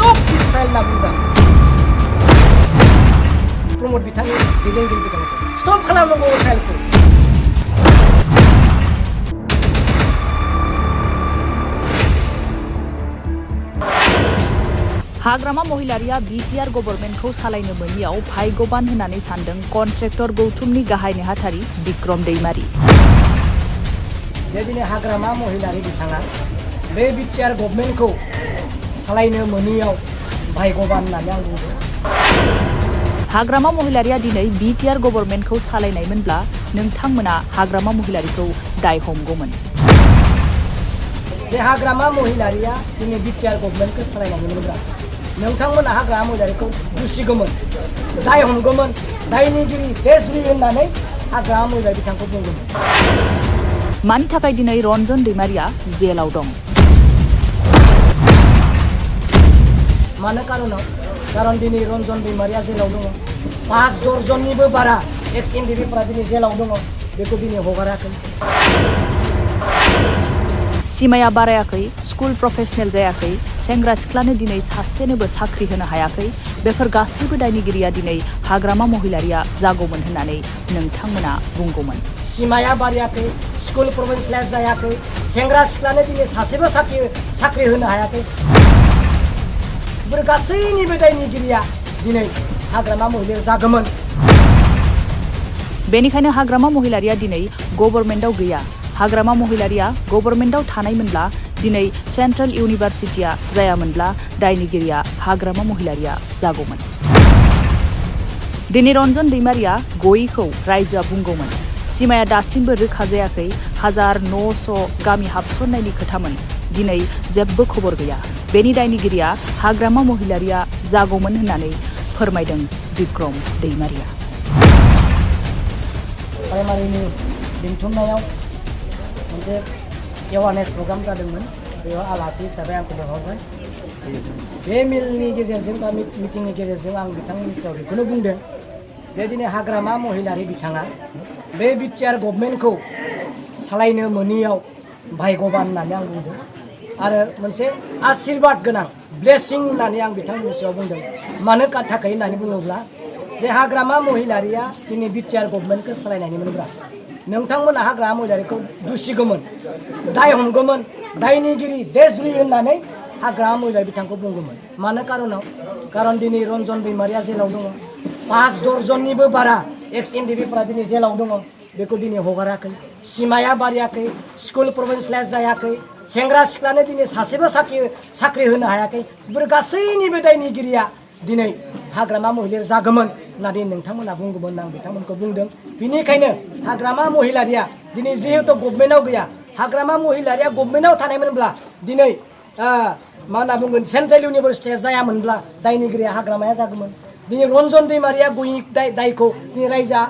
stop this file na buंदों Pramod बिथांनि दैदेनगिरि बिथांखौ स्टप खालामनांगौ फाइलखौ हाग्रामा महिलारिया बिटिआर गभर्नमेन्टखौ सालायनो मोनियाव भाग्यबान होननानै सानदों कन्ट्रेक्टर गौतुमनि गाहाय नेहाथारि बिक्रम दैमारी। जे दिनै हाग्रामा महिलारि बिथाङा बे बिटिआर गभर्नमेन्टखौ सालायनो मोनियाव भाग्यबान होननानै आं बुंदों। हाग्रामा महिलारिया दिनै बिटिआर गभर्नमेन्टखौ सालायनायमोनब्ला नोंथांमोना हाग्रामा महिलारिखौ दाय हमगौमोन। जे हाग्रामा महिलारिया दिनै बिटिआर गभर्नमेन्टखौ सालायनायमोनब्ला नोंथांमोना हाग्रामा महिलारिखौ दुसिगौमोन, दाय हमगौमोन, दायनिगिरि देशद्रोही होननानै हाग्रामा महिलारि बिथांखौ बुंगौमोन। मानि थाखाय दिनै रन्जन दैमारिया जेलाव दं? मानो कारन दिनै रन्जन दैमारिया जेलाव दङ। 5 दर्जननिबो बारा एक्स एनडिबिफोरा दिनै जेलाव दङ, बेखौ दिनै हगाराखै। सिमाया बारायाखै, स्कुल प्रफेशनेल जायाखै, सेंग्रा सिख्लानो दिनै सासेनोबो साख्रि होनो हायाखै, बेफोर गासैबो दायनिगिरिया दिनै हाग्रामा महिलारिया जागौमोन होननानै नोंथांमोना बुंगौमोन। सिमाया बारायाखै, स्कुल प्रफेशनेल जायाखै, सेंग्रा सिख्लानो दिनै सासेबो साख्रि होनो हायाखै, बेफोर गासैनिबो दायनिगिरिया दिनै हाग्रामा महिलारि जागौमोन। बेनिखायनो हाग्रामा महिलारिया दिनै गभर्नमेन्टआव गैया। हाग्रामा महिलारिया गभर्नमेन्टआव थानायमोनब्ला दिनै सेन्ट्रेल इउनिभार्सिटिया जायामोनब्ला दायनिगिरिया हाग्रामा महिलारिया जागौमोन। दिनै रन्जन दैमारिया गयैखौ रायजोआ बुंगौमोन। सिमाया दासिमबो रोखा जायाखै, 1900 गामि हाबसननायनि खोथामोन, दिनै जेबो खबर गैया। बेनि दायनिगिरिया हाग्रामा महिलारिया जागौमोन होननानै फोरमायदों बिक्रम दैमारिया। प्राइमारिनि दिन्थुमनायाव मोनसे एवारनेस प्रग्राम जादोंमोन, बेयाव आलासि हिसाबै आंखौ लिंहरबाय। बे मेलनि गेजेरजों बा मिटिंनि गेजेरजों आं बिथांमोननि सायाव बेखौनो बुंदों जे दिनै हाग्रामा महिलारि बिथाङा बे बिटिआर गभर्नमेन्टखौ सालायनो मोनियाव भाग्यबान होननानै आं बुंदों आरो मोनसे आशीर्बाद गोनां ब्लेसिं होननानै आं बिथांमोननि सायाव बुंदों। मानो थाखाय होननानै बुङोब्ला जे हाग्रामा महिलारिया दिनै बिटिआर गभर्नमेन्टखौ सालायनायमोनब्ला नोंथांमोना हाग्रामा महिलारिखौ दुसिगौमोन, दाय हमगौमोन, दायनिगिरि देशद्रोही होननानै हाग्रामा महिलारि बिथांखौ बुंगौमोन। मानो कारन दिनै रन्जन दैमारिया जेलाव दङ, 5 दर्जननिबो बारा एक्स एनडिबिफोरा दिनै जेलाव दङ, बेखौ दिनै हगाराखै। सिमाया बारायाखै, स्कुल प्रफेशनेल जायाखै, सेंग्रा सिख्लानो दिनै सासेबो साख्रि होनो हायाखै, बेफोर गासैनिबो दायनिगिरिया दिनै हाग्रामा महिलारि जागौमोन होननानै नोंथांमोना बुंगौमोन होनना आं बिथांमोनखौ बुंदों। बेनिखायनो हाग्रामा महिलारिया दिनै जिहेतु गभर्नमेन्टआव गैया, हाग्रामा महिलारिया गभर्नमेन्टआव थानायमोनब्ला दिनै मा होनना बुंगोन सेन्ट्रेल इउनिभार्सिटिया जायामोनब्ला दायनिगिरिया हाग्रामाया जागौमोन। दिनै रन्जन दैमारिया गयि दायखौ दिनै रायजोआ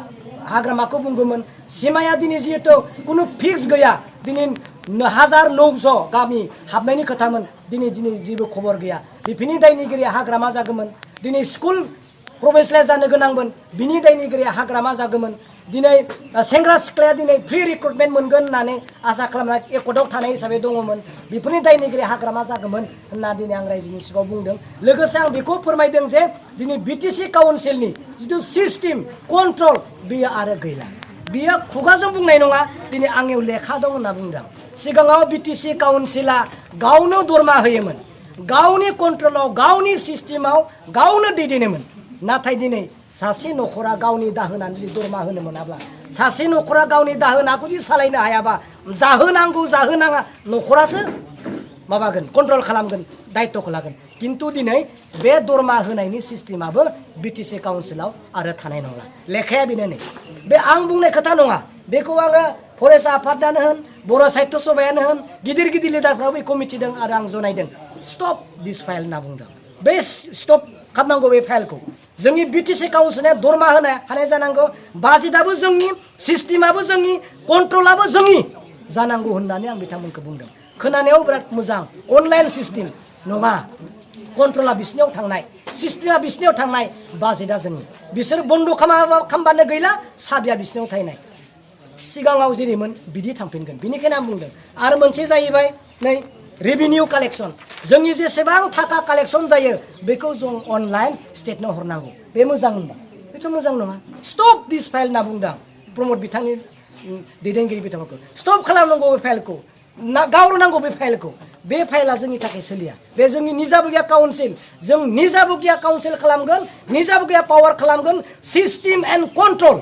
हाग्रामाखौ बुंगौमोन। सिमाया दिनै जिहेतु कुनु फिक्स गैया, दिनै 1900 गामि हाबनायनि खोथामोन, दिनै जेबो खबर गैया, बेफोरनि दायनिगिरिया हाग्रामा जागौमोन। दिनै स्कुल प्रफेशनेल जानो गोनांमोन, बिनि दायनिगिरिया हाग्रामा जागौमोन। दिनै सेंग्रा सिख्लाया दिनै फ्रि रिक्रुटमेन्ट मोनगोन होननानै आसा खालामनाय एकर्टआव थानाय हिसाबै दङमोन, बेफोरनि दायनिगिरिया हाग्रामा जागौमन होनना दिनै आं रायजोनि सिगाङाव बुंदों। लोगोसे आं बेखौ फोरमायदों जे दिनै बिटिसि काउन्सिलनि जिथु सिस्टेम कन्ट्रल बेयो आरो गैला, बियो खुगाजों बुंनाय नङा, दिनै आंनियाव लेखा दं होनना बुंदों। सिगाङाव बिटिसि काउन्सिला गावनो दरमा होयोमोन, गावनि कन्ट्रलाव गावनि सिस्टेमाव गावनो दैदेनोमोन। नाथाय दिनै सासे न'खरा गावनि दाहोनानो जुदि दरमा होनो मोनाब्ला, सासे न'खरा गावनि दाहोनाखौ जुदि सालायनो हायाबा, जाहोनांगौ जाहोनाङा न'खरासो माबागोन, कन्ट्रल खालामगोन, दायित्वखौ लागोन। किन्तु दिनै बे दरमा होनायनि सिस्टेमाबो बिटिसि काउन्सिलाव आरो थानाय नंला। लेखाया बेनो नै, बे आं बुंनाय खोथा नङा, बेखौ आङो फरायसा आफादानो होन, बर' साहित्य सभायानो होन, गिदिर गिदिर लिडारफ्राबो बेखौ मिथिदों आरो आं जनायदों। स्टप दिस फाइल होनना बुंदों। बे स्टप खालामनांगौ बे फाइलखौ। जोंनि बिटिसि काउन्सिलआ दरमा होनो हानाय जानांगौ, बाजेटआबो जोंनि, सिस्टेमाबो जोंनि, कन्ट्रलाबो जोंनि जानांगौ होननानै आं बिथांमोनखौ बुंदों। खोनानायाव बिराद मोजां, अनलाइन सिस्टेम नङा, कन्ट्रला बिसिनियाव थांनाय, सिस्टेमा बिसिनियाव थांनाय, बाजेटआ जोंनि। बिसोर बन्द खालामबानो गैला, साबिया बिसिनियाव थाहैनाय। सिगाङाव जेरैमोन बिदि थांफिनगोन। बेनिखायनो आं बुंदों। आरो मोनसे जाहैबाय नै रेभिनिउ कालेक्सन जोंनि जेसेबां थाखा कालेक्सन जायो बेखौ जों अनलाइन स्टेटनो हरनांगौ बे मोजां होनबा बेथ' मोजां नङा स्टप दिस फाइल होनना बुंदों प्रमद बिथांनि दैदेनगिरि बिथांमोनखौ स्टप खालामनांगौ बे फाइलखौ गावनांगौ बे फाइला जोंनि थाखाय सोलिया बे जोंनि निजाबो गैया काउन्सिल जों निजाबो गैया काउन्सिल खालामगोन निजाबो गैया पावार खालामगोन सिस्टेम एन्ड कन्ट्रल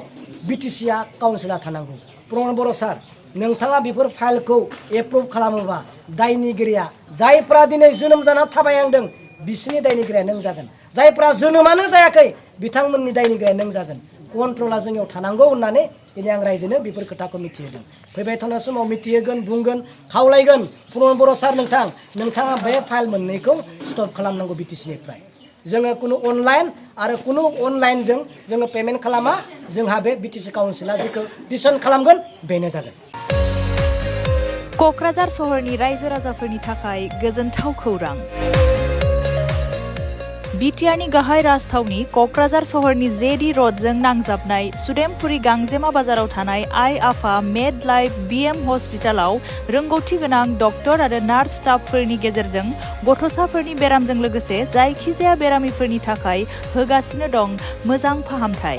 बिटिसिआ काउन्सिला थानांगौ प्रमद बर' सार नोंथाङा बेफोर फाइलखौ एप्रुभ खालामोबा दायनिगिरिया जायफ्रा दिनै जोनोम जाना थाबायहांदों बिसोरनि दायनिगिरिया नों जागोन जायफ्रा जोनोमानो जायाखै बिथांमोननि दायनिगिरिया नों जागोन कन्ट्रला जोंनियाव थानांगौ होननानै दिनै आं रायजोनो बेफोर खोथाखौ मिथिहोदों फैबाय थानाय समाव मिथिहोगोन बुंगोन खावलायगोन प्रमद बर' सार नोंथाङा बे फाइल मोननैखौ स्टप खालामनांगौ बिटिसिनिफ्राय जोङो कुनु अनलाइन आरो कुनु अनलाइनजों जोङो पेमेन्ट खालामा जोंहा बे बिटिसि काउन्सिला जेखौ डिसिसन खालामगोन बेनो जागोन क'क्राझार सहरनि रायजो राजाफोरनि थाखाय गोजोनथाव खौरां बिटिआरनि गाहाय राजथावनि क'क्राझार सहरनि जेडि रडजों नांजाबनाय सुदेमपुरी गांजेमा बाजाराव थानाय आइ आफा मेड लाइफ बिएम हस्पिटालाव रोंगौथि गोनां डक्टर आरो नार्स स्टाफफोरनि गेजेरजों गथ'साफोरनि बेरामजों लोगोसे जायखिजाया बेरामिफोरनि थाखाय होगासिनो दं मोजां फाहामथाय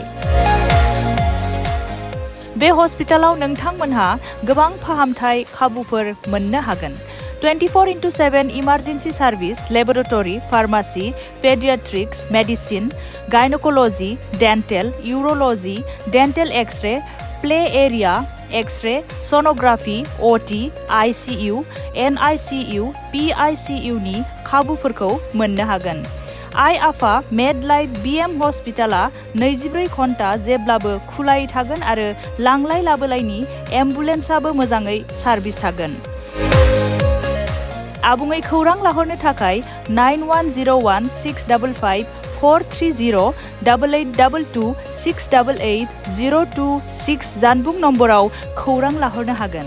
बे हस्पिटालाव नोंथांमोनहा गोबां फाहामथाय खाबुफोर मोननो हागोन 24/7 emergency service laboratory pharmacy paediatrics medicine gynaecology dental urology dental x-ray play area x-ray sonography OT ICU NICU PICU नि खाबुफोरखौ मोननो हागोन आइ आफा मेड लाइफ बिएम हस्पिटाला 24 घन्टा जेब्लाबो खुलायै थागोन आरो लांलाय लाबोलायनि एम्बुलेन्सआबो मोजाङै सार्भिस थागोन आबुङै खौरां लाहरनो थाखाय 91016554308822688026 जानबुं नम्बराव खौरां लाहरनो हागोन।